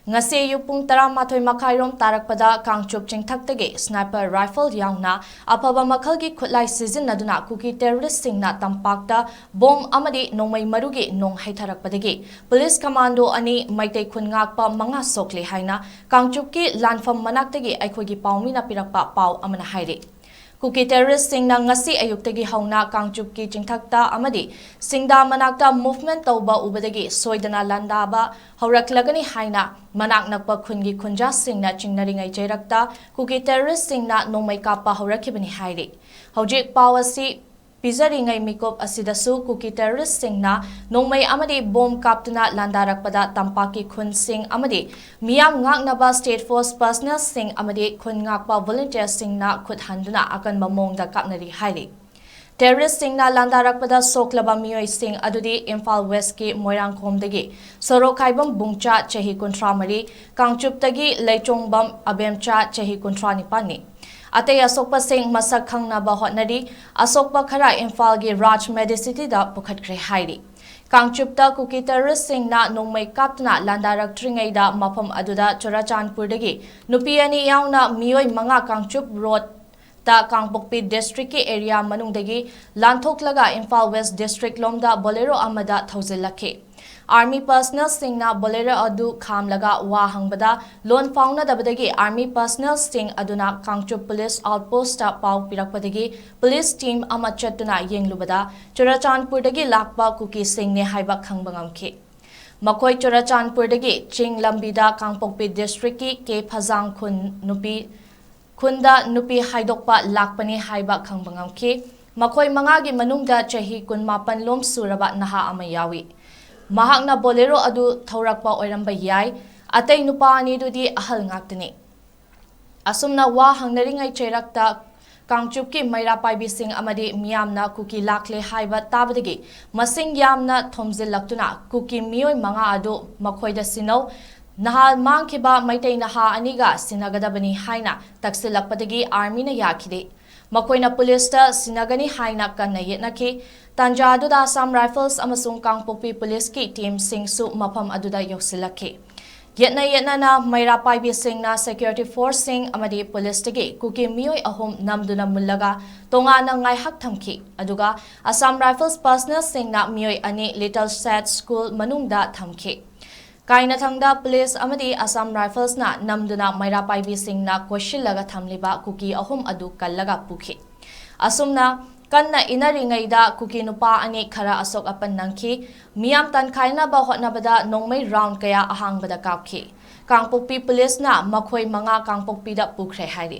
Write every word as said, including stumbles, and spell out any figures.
ꯉꯁꯤ ꯑꯌꯨꯛ ꯄꯨꯡ ꯇꯔꯥꯃꯥꯊꯣꯏ ꯃꯈꯥꯏꯔꯣꯝ ꯇꯥꯔꯛꯄꯗ ꯀꯥꯡꯆꯨꯞ ꯆꯤꯡꯊꯛꯇꯒꯤ sniper rifle ꯌꯥꯎꯅ ꯑꯐꯕ ꯃꯈꯜꯒꯤ ꯈꯨꯠꯂꯥꯏ ꯁꯤꯖꯤꯟꯅꯗꯨꯅ ꯀꯨꯀꯤ terroristꯁꯤꯡꯅ ꯇꯝꯄꯥꯛꯇ ꯕꯣꯝ ꯑꯃꯗꯤ ꯅꯣꯡꯃꯩ ꯃꯔꯨꯒꯤ ꯅꯣꯡ ꯍꯩꯊꯔꯛꯄꯗꯒꯤ police commando ꯑꯅꯤ, ꯃꯩꯇꯩ ꯈꯨꯟ ꯉꯥꯛꯄ ꯃꯉꯥ ꯁꯣꯛꯂꯦ ꯍꯥꯏꯅ ꯀꯥꯡꯆꯨꯞꯀꯤ ꯂꯥꯟꯐꯝ ꯃꯅꯥꯛꯇꯒꯤ ꯑꯩꯈꯣꯏꯒꯤ ꯄꯥꯎꯃꯤꯅ ꯄꯤꯔꯛꯄ ꯄꯥꯎ ꯑꯃꯅ ꯍꯥꯏꯔꯤ꯫ ꯀꯨꯀꯤ terroristꯁꯤꯡꯅ ꯉꯁꯤ ꯑꯌꯨꯛꯇꯒꯤ ꯍꯧꯅ ꯀꯥꯡꯆꯨꯞꯀꯤ ꯆꯤꯡꯊꯛꯇ ꯑꯃꯗꯤ ꯁꯤꯡꯗꯥ ꯃꯅꯥꯛꯇ movement ꯇꯧꯕ ꯎꯕꯗꯒꯤ ꯁꯣꯏꯗꯅ ꯂꯥꯟꯗꯥꯕ ꯍꯧꯔꯛꯂꯒꯅꯤ ꯍꯥꯏꯅ ꯃꯅꯥꯛ ꯅꯛꯄ ꯈꯨꯟꯒꯤ ꯈꯨꯟꯖꯥꯁꯤꯡꯅ ꯆꯤꯡꯅꯔꯤꯉꯩ ꯆꯩꯔꯛꯇ ꯀꯨꯀꯤ terroristꯁꯤꯡꯅ ꯅꯣꯡꯃꯩ ꯀꯥꯞꯄ ꯍꯧꯔꯛꯈꯤꯕꯅꯤ ꯍꯥꯏꯔꯤ꯫ ꯍꯧꯖꯤꯛ ꯄꯥꯎ ꯑꯁꯤ ꯄꯤꯖꯔꯤꯉꯩ ꯃꯤꯀꯨꯞ ꯑꯁꯤꯗꯁꯨ ꯀꯨꯀꯤ terroristꯁꯤꯡꯅ ꯅꯣꯡꯃꯩ ꯑꯃꯗꯤ ꯕꯣꯝ ꯀꯥꯞꯇꯨꯅ ꯂꯥꯟꯗꯥꯔꯛꯄꯗ ꯇꯝꯄꯥꯛꯀꯤ ꯈꯨꯟꯁꯤꯡ ꯑꯃꯗꯤ ꯃꯤꯌꯥꯝ ꯉꯥꯛꯅꯕ state force personnelꯁꯤꯡ ꯑꯃꯗꯤ ꯈꯨꯟ ꯉꯥꯛꯄ volunteerꯁꯤꯡꯅ ꯈꯨꯠ ꯍꯟꯗꯨꯅ ꯑꯀꯟꯕ ꯃꯑꯣꯡꯗ ꯀꯥꯞꯅꯔꯤ ꯍꯥꯏꯔꯤ꯫ Terroristꯁꯤꯡꯅ ꯂꯥꯟꯗꯥꯔꯛꯄꯗ ꯁꯣꯛꯂꯕ ꯃꯤꯑꯣꯏꯁꯤꯡ ꯑꯗꯨꯗꯤ ꯏꯝꯐꯥꯜ Westꯀꯤ ꯃꯣꯏꯔꯥꯡꯈꯣꯝꯗꯒꯤ ꯁꯣꯔꯣꯛꯈꯥꯏꯕꯝ ꯕꯨꯡꯆꯥ, ꯆꯍꯤ ꯀꯨꯟꯊ꯭ꯔꯥ ꯃꯔꯤ, ꯀꯥꯡꯆꯨꯞꯇꯒꯤ ꯂꯩꯆꯣꯡꯕꯝ ꯑꯕꯦꯝꯆꯥ, ꯆꯍꯤ ꯀꯨꯟꯊ꯭ꯔꯥ ꯅꯤꯄꯥꯟꯅꯤ꯫ ꯑꯇꯩ ꯑꯁꯣꯛꯄꯁꯤꯡ ꯃꯁꯛ ꯈꯪꯅꯕ ꯍꯣꯠꯅꯔꯤ꯫ ꯑꯁꯣꯛꯄ ꯈꯔ ꯏꯝꯐꯥꯜꯒꯤ ꯔꯥꯖ Medicityꯗ ꯄꯨꯈꯠꯈ꯭ꯔꯦ ꯍꯥꯏꯔꯤ꯫ ꯀꯥꯡꯆꯨꯞꯇ ꯀꯨꯀꯤ terroristꯁꯤꯡꯅ ꯅꯣꯡꯃꯩ ꯀꯥꯞꯇꯨꯅ ꯂꯥꯟꯗꯥꯔꯛꯇ꯭ꯔꯤꯉꯩꯗ ꯃꯐꯝ ꯑꯗꯨꯗ ꯆꯨꯔꯆꯥꯟꯄꯨꯔꯗꯒꯤ ꯅꯨꯄꯤ ꯑꯅꯤ ꯌꯥꯎꯅ ꯃꯤꯑꯣꯏ ꯃꯉꯥ ꯀꯥꯡꯆꯨꯞ roadꯇ ꯀꯥꯡꯄꯣꯛꯄꯤ districtꯀꯤ area ꯃꯅꯨꯡꯗꯒꯤ ꯂꯥꯟꯊꯣꯛꯂꯒ ꯏꯝꯐꯥꯜ West district ꯂꯣꯝꯗ Bolero ꯑꯃꯗ ꯊꯧꯖꯤꯜꯂꯛꯈꯤ꯫ Army personnelꯁꯤꯡꯅ Bolero ꯑꯗꯨ ꯈꯥꯝꯂꯒ ꯋꯥ ꯍꯪꯕꯗ ꯂꯣꯟ ꯐꯥꯎꯅꯗꯕꯗꯒꯤ army personnelꯁꯤꯡ ꯑꯗꯨꯅ ꯀꯥꯡꯆꯨꯞ police outpostꯇ ꯄꯥꯎ ꯄꯤꯔꯛꯄꯗꯒꯤ police team ꯑꯃ ꯆꯠꯇꯨꯅ ꯌꯦꯡꯂꯨꯕꯗ ꯆꯨꯔꯆꯥꯟꯄꯨꯔꯗꯒꯤ ꯂꯥꯛꯄ ꯀꯨꯀꯤꯁꯤꯡꯅꯦ ꯍꯥꯏꯕ ꯈꯪꯕ ꯉꯝꯈꯤ꯫ ꯃꯈꯣꯏ ꯆꯨꯔꯆꯥꯟꯄꯨꯔꯗꯒꯤ ꯆꯤꯡ ꯂꯝꯕꯤꯗ ꯀꯥꯡꯄꯣꯛꯄꯤ districtꯀꯤ ꯀꯦ ꯐꯖꯥꯡ ꯈꯨꯟ ꯅꯨꯄꯤ ꯈꯨꯟꯗ ꯅꯨꯄꯤ ꯍꯥꯏꯗꯣꯛꯄ ꯂꯥꯛꯄꯅꯤ ꯍꯥꯏꯕ ꯈꯪꯕ ꯉꯝꯈꯤ꯫ ꯃꯈꯣꯏ ꯃꯉꯥꯒꯤ ꯃꯅꯨꯡꯗ ꯆꯍꯤ ꯀꯨꯟꯃꯥꯄꯟ ꯂꯣꯝ ꯁꯨꯔꯕ ꯅꯍꯥ ꯑꯃ ꯌꯥꯎꯏ꯫ ꯃꯍꯥꯛꯅ Bolero ꯑꯗꯨ ꯊꯧꯔꯛꯄ ꯑꯣꯏꯔꯝꯕ ꯌꯥꯏ꯫ ꯑꯇꯩ ꯅꯨꯄꯥ ꯑꯅꯤꯗꯨꯗꯤ ꯑꯍꯜ ꯉꯥꯛꯇꯅꯤ꯫ ꯑꯁꯨꯝꯅ ꯋꯥ ꯍꯪꯅꯔꯤꯉꯩ ꯆꯩꯔꯛꯇ ꯀꯥꯡꯆꯨꯞꯀꯤ ꯃꯩꯔꯥ ꯄꯥꯏꯕꯤꯁꯤꯡ ꯑꯃꯗꯤ ꯃꯤꯌꯥꯝꯅ ꯀꯨꯀꯤ ꯂꯥꯛꯂꯦ ꯍꯥꯏꯕ ꯇꯥꯕꯗꯒꯤ ꯃꯁꯤꯡ ꯌꯥꯝꯅ ꯊꯣꯝꯖꯤꯜꯂꯛꯇꯨꯅ ꯀꯨꯀꯤ ꯃꯤꯑꯣꯏ ꯃꯉꯥ ꯑꯗꯨ ꯃꯈꯣꯏꯗ ꯁꯤꯟꯅꯧ, ꯅꯍꯥꯜ ꯃꯥꯡꯈꯤꯕ ꯃꯩꯇꯩ ꯅꯍꯥ ꯑꯅꯤꯒ ꯁꯤꯟꯅꯒꯗꯕꯅꯤ ꯍꯥꯏꯅ ꯇꯛꯁꯤꯜꯂꯛꯄꯗꯒꯤ ꯑꯥꯔꯃꯤꯅ ꯌꯥꯈꯤꯗꯦ꯫ ꯃꯈꯣꯏꯅ ꯄꯨꯂꯤꯁꯇ ꯁꯤꯟꯅꯒꯅꯤ ꯍꯥꯏꯅ ꯀꯟꯅ ꯌꯦꯠꯅꯈꯤ꯫ ꯇꯥꯟꯖꯥ ꯑꯗꯨꯗ ꯑꯁꯥꯝ ꯔꯥꯏꯐꯜꯁ ꯑꯃꯁꯨꯡ ꯀꯥꯡꯄꯣꯛꯄꯤ ꯄꯨꯂꯤꯁꯀꯤ ꯇꯤꯝꯁꯤꯡꯁꯨ ꯃꯐꯝ ꯑꯗꯨꯗ ꯌꯧꯁꯤꯜꯂꯛꯈꯤ꯫ ꯌꯦꯠꯅ ꯌꯦꯠꯅꯅ ꯃꯩꯔꯥ ꯄꯥꯏꯕꯤꯁꯤꯡꯅ ꯁꯦꯀ꯭ꯌꯨꯔꯤꯇꯤ ꯐꯣꯔꯁꯁꯤꯡ ꯑꯃꯗꯤ ꯄꯨꯂꯤꯁꯇꯒꯤ ꯀꯨꯀꯤ ꯃꯤꯑꯣꯏ ꯑꯍꯨꯝ ꯅꯝꯗꯨꯅ ꯃꯨꯜꯂꯒ ꯇꯣꯉꯥꯟꯅ ꯉꯥꯏꯍꯥꯛ ꯊꯝꯈꯤ꯫ ꯑꯗꯨꯒ ꯑꯁꯥꯝ ꯔꯥꯏꯐꯜꯁ ꯄꯔꯁꯅꯦꯜꯁꯤꯡꯅ ꯃꯤꯑꯣꯏ ꯑꯅꯤ ꯂꯤꯇꯜ ꯁꯦꯠ ꯁ꯭ꯀꯨꯜ ꯃꯅꯨꯡꯗ ꯊꯝꯈꯤ꯫ ꯀꯥꯏꯅꯊꯪꯗ ꯄꯨꯂꯤꯁ ꯑꯃꯗꯤ ꯑꯁꯥꯝ ꯔꯥꯏꯐꯜꯁꯅ ꯅꯝꯗꯨꯅ ꯃꯩꯔꯥ ꯄꯥꯏꯕꯤꯁꯤꯡꯅ ꯀꯣꯏꯁꯤꯜꯂꯒ ꯊꯝꯂꯤꯕ ꯀꯨꯀꯤ ꯑꯍꯨꯝ ꯑꯗꯨ ꯀꯜꯂꯒ ꯄꯨꯈꯤ꯫ ꯑꯁꯨꯝꯅ ꯀꯟꯅ ꯏꯟꯅꯔꯤꯉꯩꯗ ꯀꯨꯀꯤ ꯅꯨꯄꯥ ꯑꯅꯤ ꯈꯔ ꯑꯁꯣꯛ ꯑꯄꯟ ꯅꯪꯈꯤ꯫ ꯃꯤꯌꯥꯝ ꯇꯥꯟꯈꯥꯏꯅꯕ ꯍꯣꯠꯅꯕꯗ ꯅꯣꯡꯃꯩ ꯔꯥꯎꯟ ꯀꯌꯥ ꯑꯍꯥꯡꯕꯗ ꯀꯥꯞꯈꯤ꯫ ꯀꯥꯡꯄꯣꯛꯄꯤ ꯄꯨꯂꯤꯁꯅ ꯃꯈꯣꯏ ꯃꯉꯥ ꯀꯥꯡꯄꯣꯛꯄꯤꯗ ꯄꯨꯈ꯭ꯔꯦ ꯍꯥꯏꯔꯤ꯫